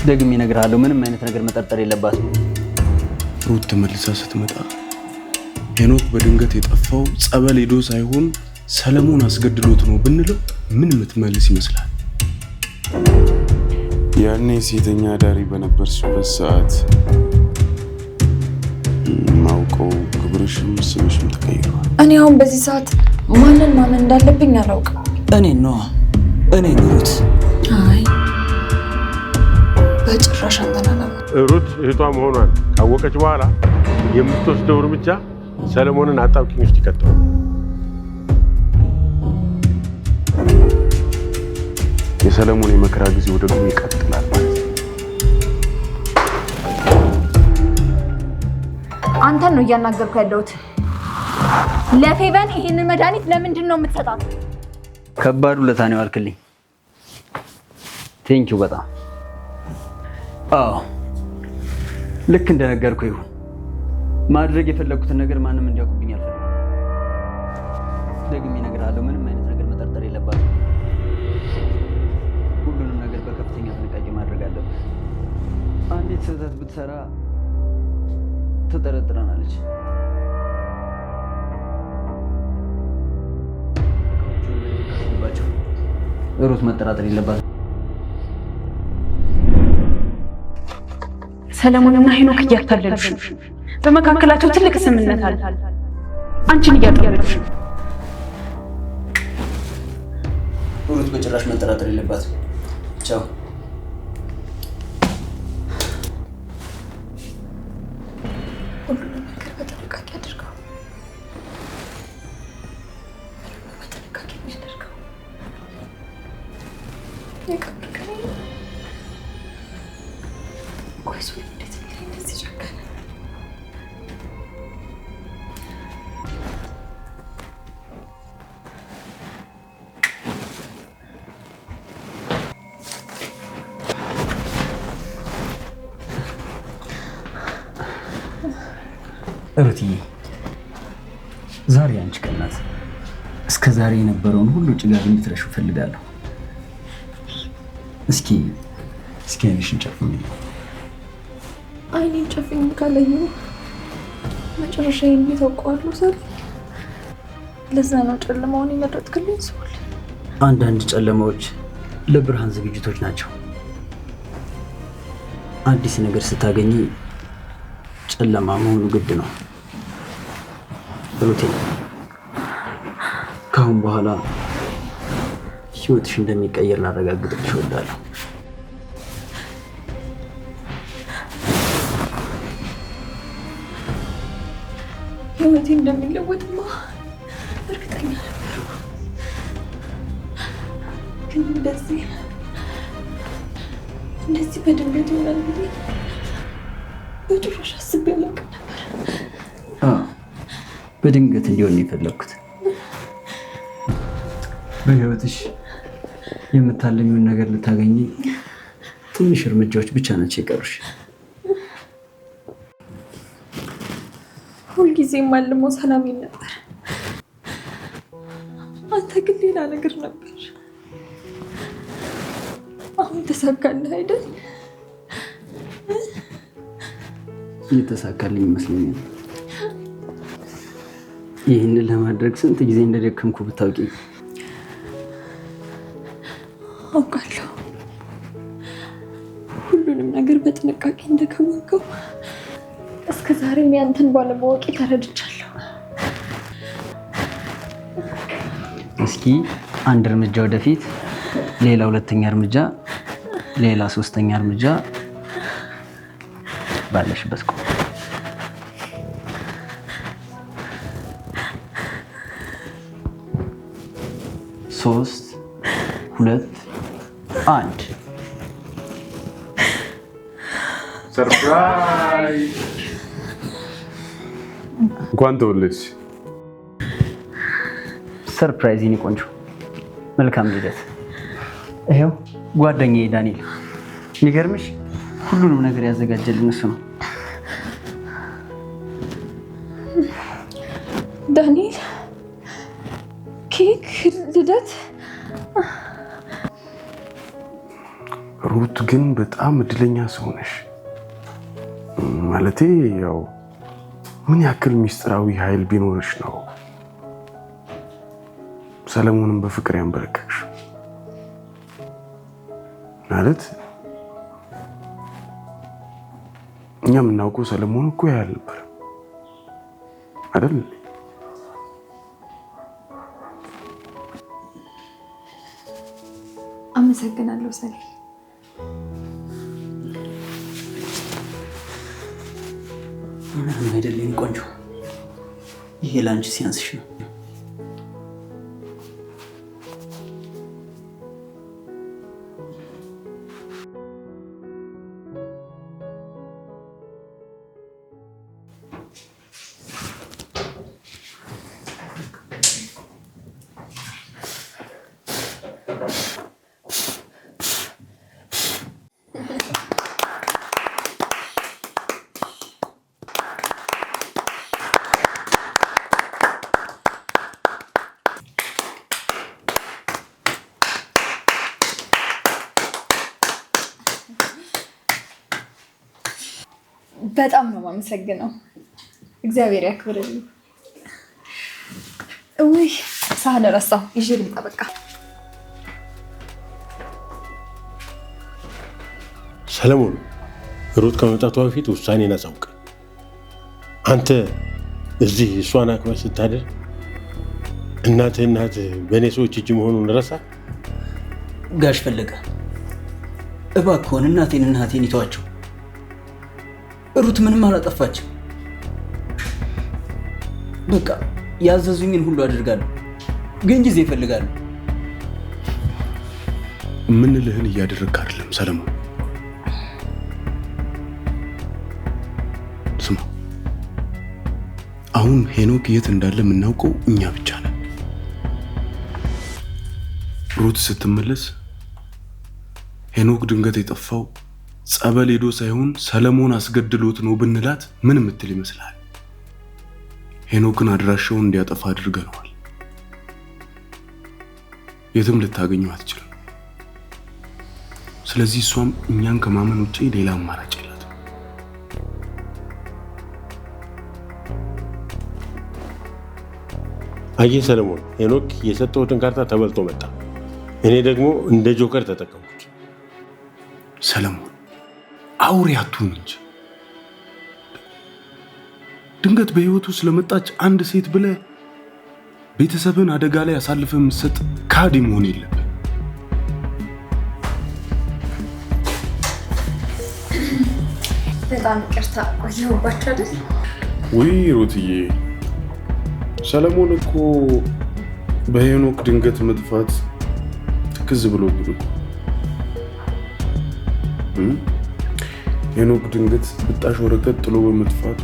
ደግሜ እነግርሃለሁ፣ ምንም አይነት ነገር መጠርጠር የለባትም። ሩት ተመልሳ ስትመጣ ሄኖክ በድንገት የጠፋው ጸበል ሄዶ ሳይሆን ሰለሞን አስገድሎት ነው ብንለው ምን የምትመልስ ይመስላል? ያኔ ሴተኛ አዳሪ በነበርሽበት ሰዓት ማውቀው ክብርሽም ስምሽም ተቀይሯል። እኔ አሁን በዚህ ሰዓት ማንን ማመን እንዳለብኝ አላውቅም። እኔ ነዋ፣ እኔ ሩት። አይ፣ በጭራሽ አንተን አላምንም። ሩት እህቷ መሆኗን ካወቀች በኋላ የምትወስደው እርምጃ ሰለሞንን አጣብቂኝ ውስጥ ይከተዋል። የሰለሞን የመከራ ጊዜው ደግሞ ይቀጥላል ማለት ነው። አንተን ነው እያናገርኩ ያለሁት። ለፌቨን ይሄንን መድኃኒት ለምንድን ነው የምትሰጣት? ከባድ ውለታ ነው ያልክልኝ። Thank you በጣም። አዎ፣ ልክ እንደነገርኩህ ይሁን። ማድረግ የፈለግኩትን ነገር ማንም እንዲያውቅብኝ አልፈልግም። ደግሜ እነግርሃለሁ፣ ምንም አይነት ነገር መጠርጠር የለባትም። ሁሉንም ነገር በከፍተኛ ጥንቃቄ ማድረግ አለብህ። አንዲት ስህተት ብትሰራ ትጠረጥረናለች። እቃዎቹን በደንብ አስገባቸው። ሩት መጠራጠር የለባትም። ሰለሞንና ሄኖክ እያታለሉሽ ነው። በመካከላቸው ትልቅ ስምምነት አለ። አንቺን እያጠመዱሽ ነው። ሩት በጭራሽ መጠራጠር የለባትም። ቻው። ሁሉንም ነገር በጥንቃቄ አድርገው። ሁሉንም በጥንቃቄ የሚያደርገው የቀብር ቀኔ ነው። ቆይ ሶል እንዴት እኔ ላይ እንደዚህ ጨከነ? ሩትዬ፣ ዛሬ አንቺ ቀን ናት። እስከ ዛሬ የነበረውን ሁሉ ጭጋግ እንድትረሺው እፈልጋለሁ። እስኪ እስኪ ዓይንሽን ጨፍኚ። አይኔን ጨፍኝ ካላየሁ መጨረሻዬን እንዴት አውቀዋለሁ? ዛሬ ለዛ ነው ጨለማውን የመረጥክልኝ ሶል። አንዳንድ ጨለማዎች ለብርሃን ዝግጅቶች ናቸው። አዲስ ነገር ስታገኚ ጨለማ መሆኑ ግድ ነው። ሩቴ፣ ከአሁን በኋላ ህይወትሽ እንደሚቀየር ላረጋግጥልሽ እወዳለሁ። ህይወቴ እንደሚለወጥማ እርግጠኛ ነበርኩ፣ ግን እንደዚህ እንደዚህ በድንገት ይሆናል ብዬ በጭራሽ አስቤ አላውቅም ነበር። አዎ፣ በድንገት እንዲሆን ነው የፈለግኩት። በህይወትሽ የምታለሚውን ነገር ልታገኚ ትንሽ እርምጃዎች ብቻ ናቸው የቀሩሽ። ሁልጊዜ የማልመው ሰላሜን ነበር። አንተ ግን ሌላ ነገር ነበር። አሁን ተሳካልህ አይደል? እየተሳካልኝ ይመስለኛል። ይህንን ለማድረግ ስንት ጊዜ እንደደከምኩ ብታውቂ። አውቃለሁ። ሁሉንም ነገር በጥንቃቄ እንደከወንከው እስከ ዛሬም ያንተን ባለማወቄ ተረድቻለሁ። እስኪ አንድ እርምጃ ወደፊት፣ ሌላ ሁለተኛ እርምጃ፣ ሌላ ሶስተኛ እርምጃ፣ ባለሽበት ቁም። ሶስት፣ ሁለት፣ አንድ። Surprise! እንኳን ተወለድሽ። Surprise የኔ ቆንጆ፣ መልካም ልደት። ይኸው ጓደኛዬ ዳንኤል። የሚገርምሽ ሁሉንም ነገር ያዘጋጀልን እሱ ነው። ዳንኤል፣ ኬክ፣ ልደት። ሩት ግን በጣም እድለኛ ሰው ነሽ። ማለቴ ያው ምን ያክል ሚስጥራዊ ኃይል ቢኖርሽ ነው ሰለሞንን በፍቅር ያንበረከክሽ? ማለት እኛ የምናውቀው ሰለሞን እኮ ያ አልነበረም አይደል? አመሰግናለሁ ሰሌ። ምንም አይደለም ቆንጆ፣ ይሄ ለአንቺ ሲያንስሽ ነው። በጣም ነው የማመሰግነው። እግዚአብሔር ያክብርልኝ። ውይ ሳህን ረሳሁ፣ ይዤ ልምጣ በቃ። ሰለሞን፣ ሩት ከመምጣቷ በፊት ውሳኔን አሳውቅ። አንተ እዚህ እሷን አክብረህ ስታደር እናትህ እናትህ በእኔ ሰዎች እጅ መሆኑን ረሳ። ጋሽ ፈለገ እባክዎን እናቴን እናቴን ይተዋቸው። ሩት ምንም አላጠፋችም። በቃ ያዘዙኝን ሁሉ አድርጋለሁ፣ ግን ጊዜ እፈልጋለሁ። ምንልህን እያደረግክ አይደለም ሰለሞን። ስማ፣ አሁን ሄኖክ የት እንዳለ የምናውቀው እኛ ብቻ ነን። ሩት ስትመለስ ሄኖክ ድንገት የጠፋው ጸበል ሄዶ ሳይሆን ሰለሞን አስገድሎት ነው ብንላት ምን የምትል ይመስልሃል? ሄኖክን አድራሻውን እንዲያጠፋ አድርገነዋል። የትም ልታገኘው አትችልም። ስለዚህ እሷም እኛን ከማመን ውጭ ሌላ አማራጭ የላትም። አየህ ሰለሞን፣ ሄኖክ የሰጠሁትን ካርታ ተበልቶ መጣ። እኔ ደግሞ እንደ ጆከር ተጠቀምኩት። ሰለሞን አውሬ አትሁን እንጂ ድንገት በህይወቱ ስለመጣች አንድ ሴት ብለህ ቤተሰብን አደጋ ላይ አሳልፈህ የምትሰጥ ካዲ መሆን የለብህ። በጣም ይቅርታ ቆየሁባችሁ አይደል? ውይ ሩትዬ፣ ሰለሞን እኮ በሄኖክ ድንገት መጥፋት ትክዝ ብሎብን እኮ። ሄኖክ ድንገት ብጣሽ ወረቀት ጥሎ በመጥፋቱ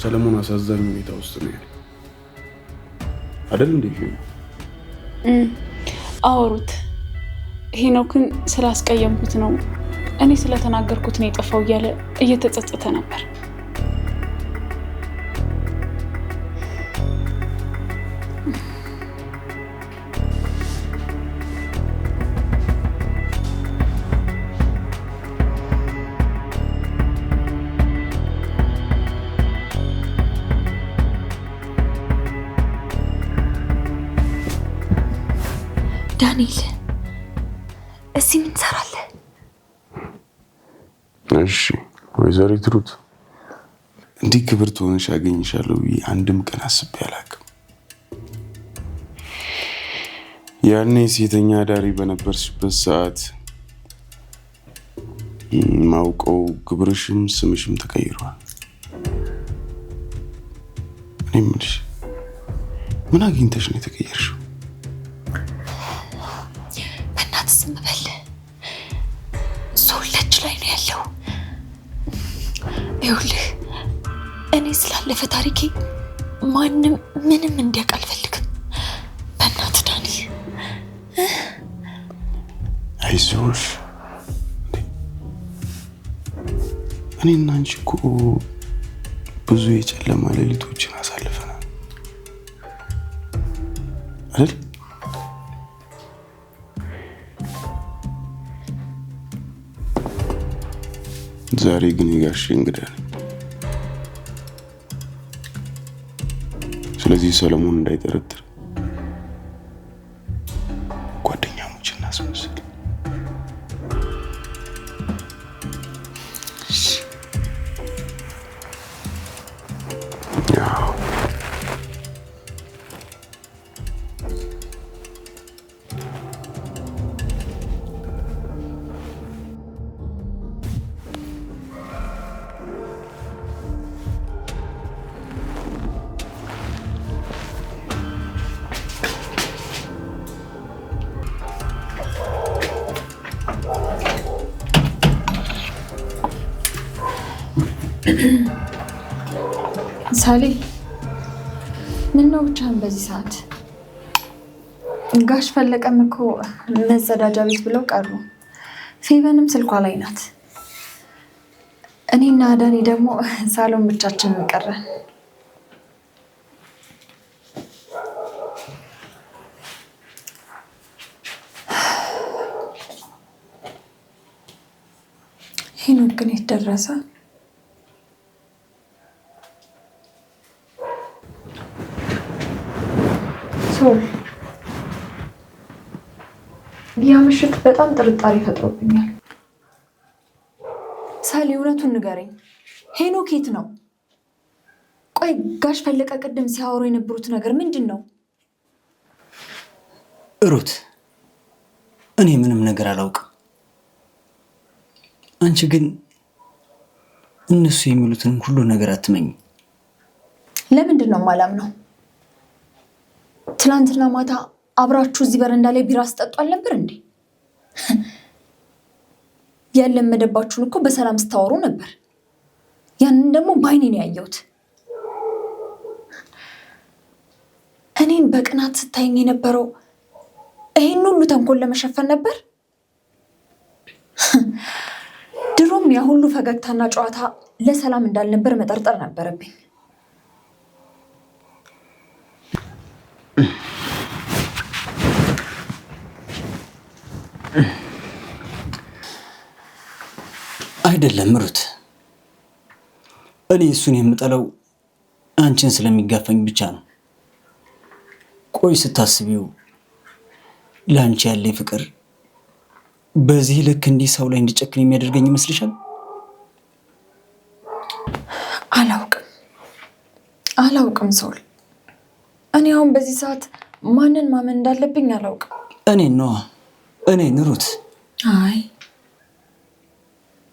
ሰለሞን አሳዛኝ ሁኔታ ውስጥ ነው ያለው አይደል እንዴ? አዎ ሩት፣ ሄኖክን ስላስቀየምኩት ነው፣ እኔ ስለተናገርኩት ነው የጠፋው እያለ እየተጸጸተ ነበር። ዳንኤል እዚህ ምን ትሰራለህ? እሺ ወይዘሪት ሩት፣ እንዲህ ክብርት ሆነሽ አገኝሻለሁ ብዬ አንድም ቀን አስቤ አላውቅም። ያኔ ሴተኛ አዳሪ በነበርሽበት ሰዓት ማውቀው ግብርሽም ስምሽም ተቀይሯል። እኔ የምልሽ ምን አግኝተሽ ነው የተቀየርሽው? በእናትህ ዝም በል። ሶለች ላይ ነው ያለው። ይኸውልህ እኔ ስላለፈ ታሪኬ ማንም ምንም እንዲያውቅ አልፈልግም። በእናትህ ዳኒ አይዞሽ። እኔና አንቺ እኮ ብዙ የጨለማ ሌሊቶችን አሳልፈናል አይደል? ዛሬ ግን የጋሼ እንግዳ ነኝ። ስለዚህ ሰለሞን እንዳይጠረጥር ጓደኛሞች እናስመስል። ያው ሳሌ፣ ምን ነው ብቻህን በዚህ ሰዓት? ጋሽ ፈለቀም እኮ መጸዳጃ ቤት ብለው ቀሩ። ፌቨንም ስልኳ ላይ ናት። እኔና ዳኒ ደግሞ ሳሎን ብቻችንን ቀረን። ሄኖክ ግን የት ደረሰ? ሶል፣ ያ ምሽት በጣም ጥርጣሬ ፈጥሮብኛል። ሳሊ፣ እውነቱን ንገረኝ፣ ሄኖክ የት ነው? ቆይ ጋሽ ፈለቀ ቅድም ሲያወሩ የነበሩት ነገር ምንድን ነው? ሩት፣ እኔ ምንም ነገር አላውቅም። አንቺ ግን እነሱ የሚሉትን ሁሉ ነገር አትመኝ። ለምንድን ነው የማላምነው? ትናንትና ማታ አብራችሁ እዚህ በረንዳ ላይ ቢራ ስጠጡ አልነበር እንዴ? ያለመደባችሁን እኮ በሰላም ስታወሩ ነበር። ያንን ደግሞ በአይኔ ነው ያየሁት። እኔን በቅናት ስታይኝ የነበረው ይህን ሁሉ ተንኮል ለመሸፈን ነበር። ድሮም ያ ሁሉ ፈገግታና ጨዋታ ለሰላም እንዳልነበር መጠርጠር ነበረብኝ። አይደለም ሩት፣ እኔ እሱን የምጠላው አንቺን ስለሚጋፈኝ ብቻ ነው። ቆይ ስታስቢው ለአንቺ ያለኝ ፍቅር በዚህ ልክ እንዲህ ሰው ላይ እንዲጨክን የሚያደርገኝ ይመስልሻል? አላውቅም አላውቅም ሶል፣ እኔ አሁን በዚህ ሰዓት ማንን ማመን እንዳለብኝ አላውቅም። እኔ ነዋ፣ እኔን ሩት። አይ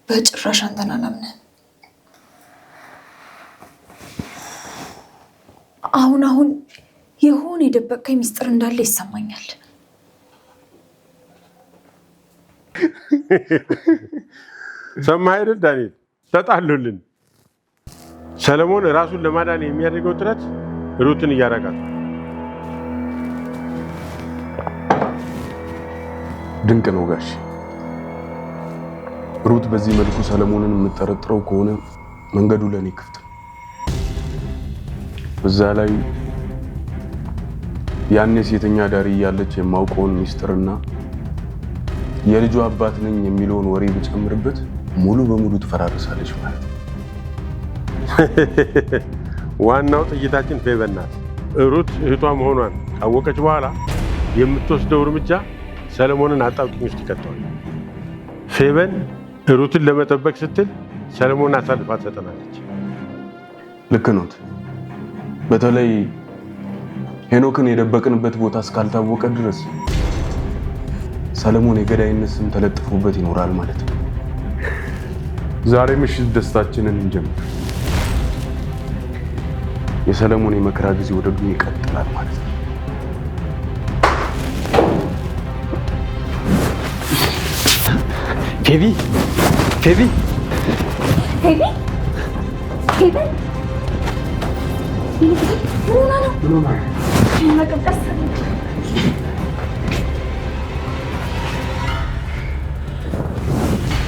በጭራሽ አንተን አላምንህም። አሁን አሁን የሆነ የደበቅከኝ ሚስጥር እንዳለ ይሰማኛል። ሰማህ አይደል ዳንኤል? ተጣሉልን። ሰለሞን ራሱን ለማዳን የሚያደርገው ጥረት ሩትን እያራቃት ነው። ድንቅ ነው ጋሽ። ሩት በዚህ መልኩ ሰለሞንን የምጠረጥረው ከሆነ መንገዱ ለእኔ ክፍት ነው። በዛ ላይ ያኔ ሴተኛ አዳሪ እያለች የማውቀውን ሚስጥርና የልጁ አባት ነኝ የሚለውን ወሬ ብጨምርበት ሙሉ በሙሉ ትፈራርሳለች ማለት ነው። ዋናው ጥይታችን ፌቨን ናት። ሩት እህቷ መሆኗን ካወቀች በኋላ የምትወስደው እርምጃ ሰለሞንን አጣብቂኝ ውስጥ ይከተዋል። ፌቨን ሩትን ለመጠበቅ ስትል ሰለሞንን አሳልፋ ትሰጠናለች። ልክ ኖት። በተለይ ሄኖክን የደበቅንበት ቦታ እስካልታወቀ ድረስ ሰለሞን የገዳይነት ስም ተለጥፎበት ይኖራል ማለት ነው። ዛሬ ምሽት ደስታችንን እንጀምር። የሰለሞን የመከራ ጊዜ ደግሞ ይቀጥላል ማለት ነው። ፌቢ ፌቢ ፌቢ ፌቢ ምን ሆና ነው? መቀምቀስ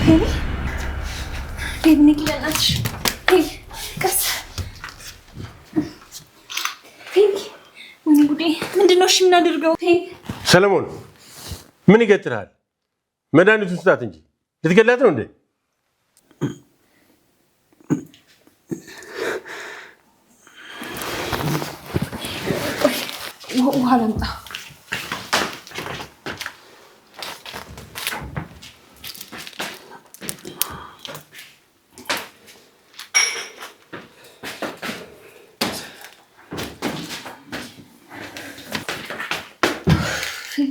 ፌቢ ፌቢ ንቂ በእናትሽ ፌቢ ቀስ ፌቢ ወይኔ ጉዴ ምንድን ነው እሺ የምናደርገው ፌቢ ሰለሞን ምን ይገትርሃል? መድኃኒቱን ስጣት እንጂ ልትገላት ነው እንዴ? ውሃ ላምጣ።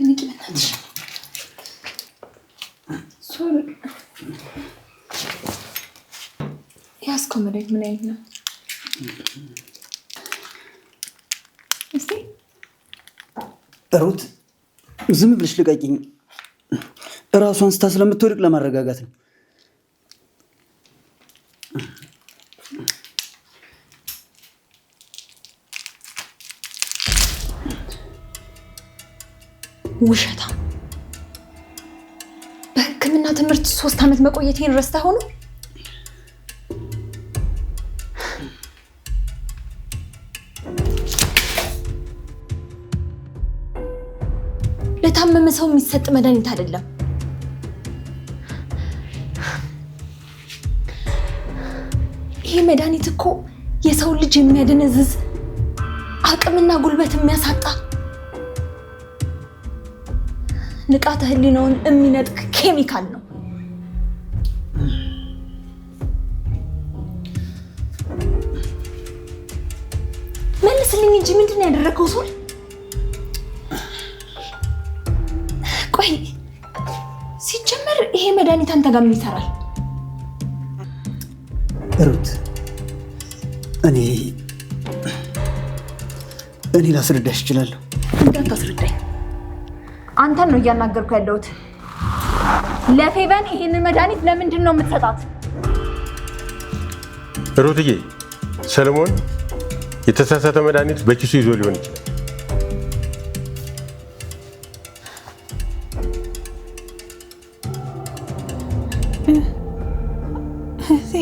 ንቂ በእናትሽ። ሶል፣ ያዝከው መድኃኒት ምን አይነት ነው? እስኪ። ሩት፣ ዝም ብለሽ ልቀቂኝ። እራሷን ስታ ስለምትወድቅ ለማረጋጋት ነው። ውሸታም! በሕክምና ትምህርት 3 ዓመት መቆየቴን ረስተኸው ነው? ለታመመ ሰው የሚሰጥ መድኃኒት አይደለም። ይሄ መድኃኒት እኮ የሰው ልጅ የሚያደነዝዝ፣ አቅምና ጉልበት የሚያሳጣ፣ ንቃተ ህሊናውን የሚነጥቅ ኬሚካል ነው። መልስልኝ እንጂ ምንድን ነው ያደረገው? ሶል፣ ቆይ፣ ሲጀመር ይሄ መድኃኒት አንተ ጋር ምን ይሰራል? ሩት፣ እኔ ላስረዳሽ እችላለሁ። እንዳታስረዳኝ። አንተን ነው እያናገርኩ ያለሁት። ለፌቨን ይሄንን መድኃኒት ለምንድን ነው የምትሰጣት? ሩትዬ፣ ሰለሞን የተሳሳተ መድኃኒት በኪሱ ይዞ ሊሆን ይችላል። እህቴ።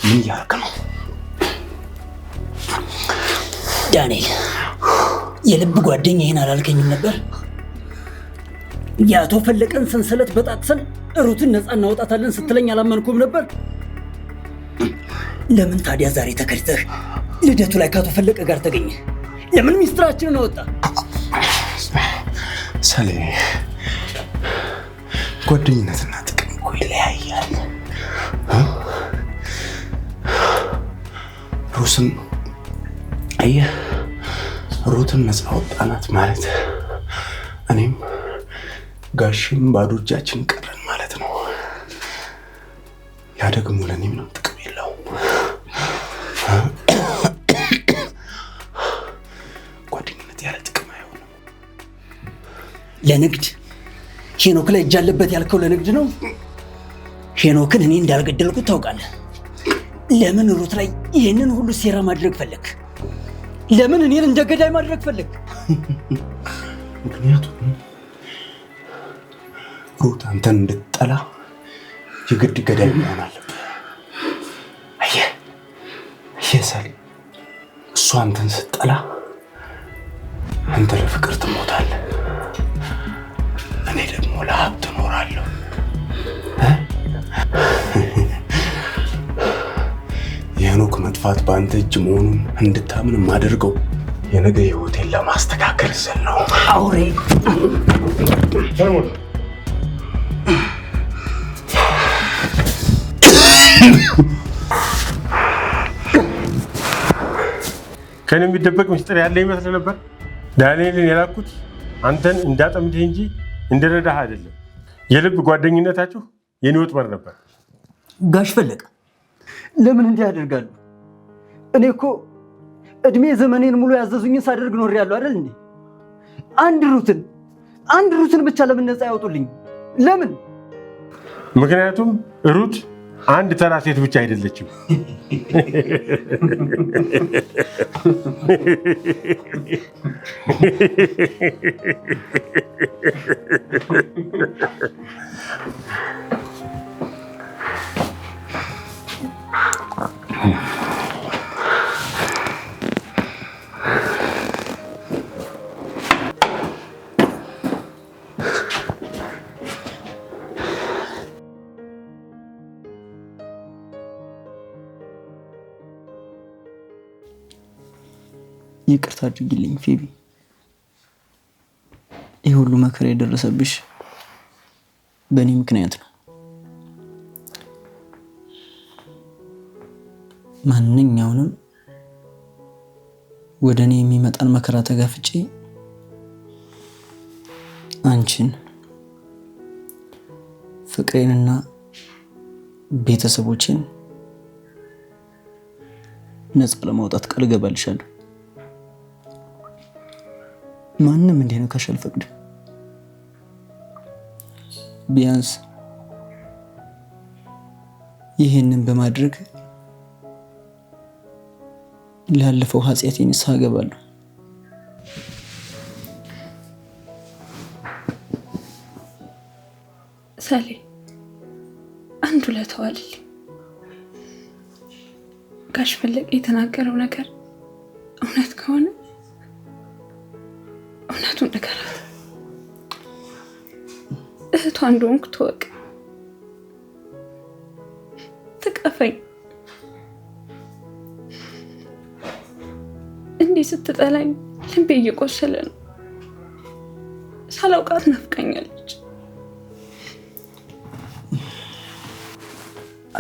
ምን እያደረክ ነው? ዳንኤል፣ የልብ ጓደኛዬን አላልከኝም ነበር? የአቶ ፈለቀን ሰንሰለት በጣጥሰን ሩትን ነፃ እናወጣታለን ስትለኝ አላመንኩም ነበር? ለምን ታዲያ ዛሬ ተከድተህ ልደቱ ላይ ከአቶ ፈለቀ ጋር ተገኘ? ለምን ሚስጥራችንን አወጣ? ሰሌ፣ ጓደኝነትና ጥቅም እኮ ይለያያል። ሩስን አየህ፣ ሩትን ነፃ ወጣናት ማለት እኔም ጋሽም ባዶ እጃችን ቀረን ማለት ነው። ያ ደግሞ ለእኔ ምንም ጥቅም የለውም። ጓደኝነት ያለ ጥቅም አይሆንም። ለንግድ? ሄኖክ ላይ እጅ አለበት ያልከው ለንግድ ነው? ሄኖክን እኔ እንዳልገደልኩት ታውቃለህ። ለምን ሩት ላይ ይህንን ሁሉ ሴራ ማድረግ ፈለግ? ለምን እኔን እንደ ገዳይ ማድረግ ፈለግ? ምክንያቱም ሩት አንተን እንድትጠላ የግድ ገዳይ መሆን አለብህ። አየህ አየህ ሰሌ፣ እሷ አንተን ስትጠላ አንተ ለፍቅር ትሞታለህ፣ እኔ ደግሞ ለሀብት እኖራለሁ። የሄኖክ መጥፋት በአንተ እጅ መሆኑን እንድታምን የማደርገው የነገ ህይወቴን ለማስተካከል ስል ነው። አውሬ! ሰለሞን፣ ከእኔ የሚደበቅ ምስጢር ያለ ይመስል ነበር። ዳንኤልን የላኩት አንተን እንዳጠምድህ እንጂ እንድረዳህ አይደለም። የልብ ጓደኝነታችሁ የኔ ወጥመድ ነበር። ጋሽ ፈለቀ ለምን እንዲህ ያደርጋሉ? እኔ እኮ እድሜ ዘመኔን ሙሉ ያዘዙኝን ሳደርግ ኖሬያለሁ አይደል እንዴ? አንድ ሩትን ብቻ ለምን ነፃ ያወጡልኝ? ለምን? ምክንያቱም ሩት አንድ ተራ ሴት ብቻ አይደለችም። ይቅርታ አድርጊልኝ ፌቢ። ይህ ሁሉ መከራ የደረሰብሽ በእኔ ምክንያት ነው። ማንኛውንም ወደ እኔ የሚመጣን መከራ ተጋፍጬ አንቺን፣ ፍቅሬንና ቤተሰቦቼን ነፃ ለማውጣት ቃል እገባልሻለሁ። ማንም እንዲነካሽ አልፈቅድም። ቢያንስ ይህንን በማድረግ ላለፈው ኃጢአቴ ንስሐ እገባለሁ። ሰሌ፣ አንድ ውለታ ዋልልኝ። ጋሽ ፈለቀ የተናገረው ነገር እውነት ከሆነ እውነቱን ንገራት። እህቷ እንደሆንኩ ትወቅ። ትቀፈኝ። እንዲህ ስትጠላኝ ልቤ እየቆሰለ ነው። ሳላውቃት ናፍቃኛለች።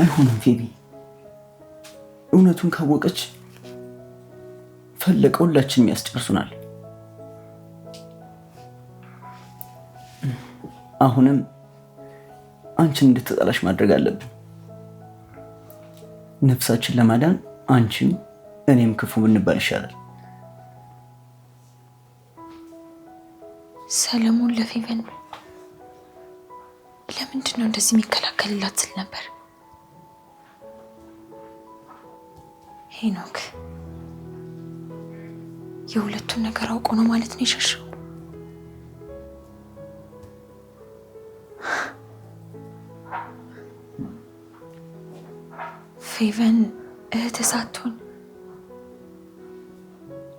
አይሆንም ፌቢ፣ እውነቱን ካወቀች ፈለቀ ሁላችንም ያስጨርሱናል። አሁንም አንቺን እንድትጠላሽ ማድረግ አለብን። ነፍሳችን ለማዳን አንቺም እኔም ክፉ ብንባል ይሻላል። ሰለሞን ለፌቨን ለምንድን ነው እንደዚህ የሚከላከልላት ስል ነበር። ሄኖክ የሁለቱን ነገር አውቆ ነው ማለት ነው የሸሸው። ፌቨን እህትህ ሳትሆን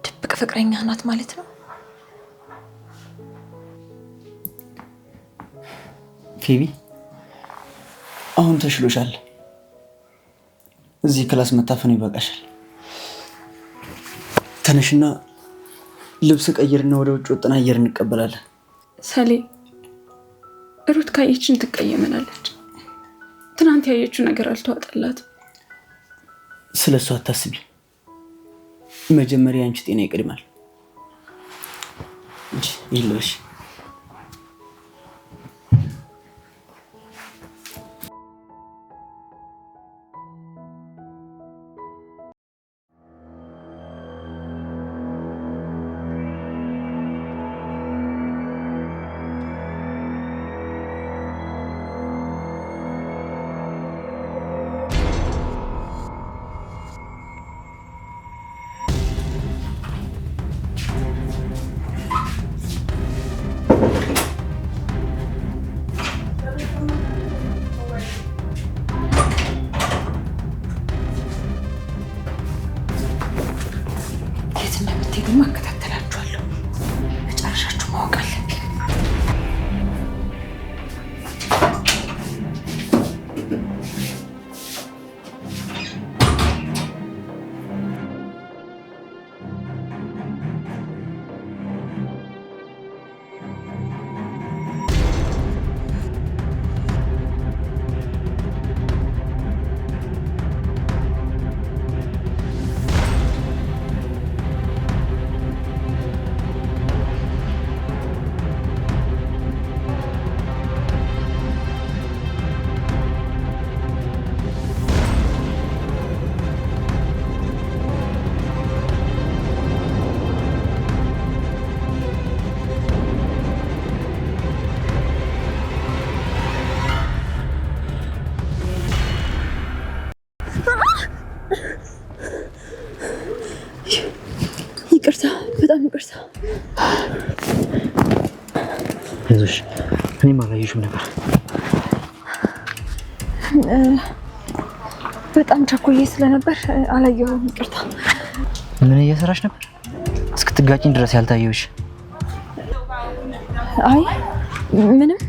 ድብቅ ፍቅረኛ ናት ማለት ነው። ፌቢ፣ አሁን ተሽሎሻል። እዚህ class መታፈኑ ይበቃሻል። ተነሽና ልብስ ቀይርና ወደ ውጭ ወጥተን አየር እንቀበላለን። ሰሌ፣ ሩት ካየችን ትቀየመናለች። ትናንት ያየችው ነገር አልተዋጠላትም። ስለ እሱ አታስቢ። መጀመሪያ አንቺ ጤና ይቀድማል። ይህን ልበሽ። አይዞሽ፣ እኔም አላየሽም ነበር። በጣም ቸኩዬ ስለነበር አላየሁም፣ ይቅርታ። ምን እየሰራሽ ነበር? እስክትጋጭኝ ድረስ ያልታየሁሽ። አይ ምንም።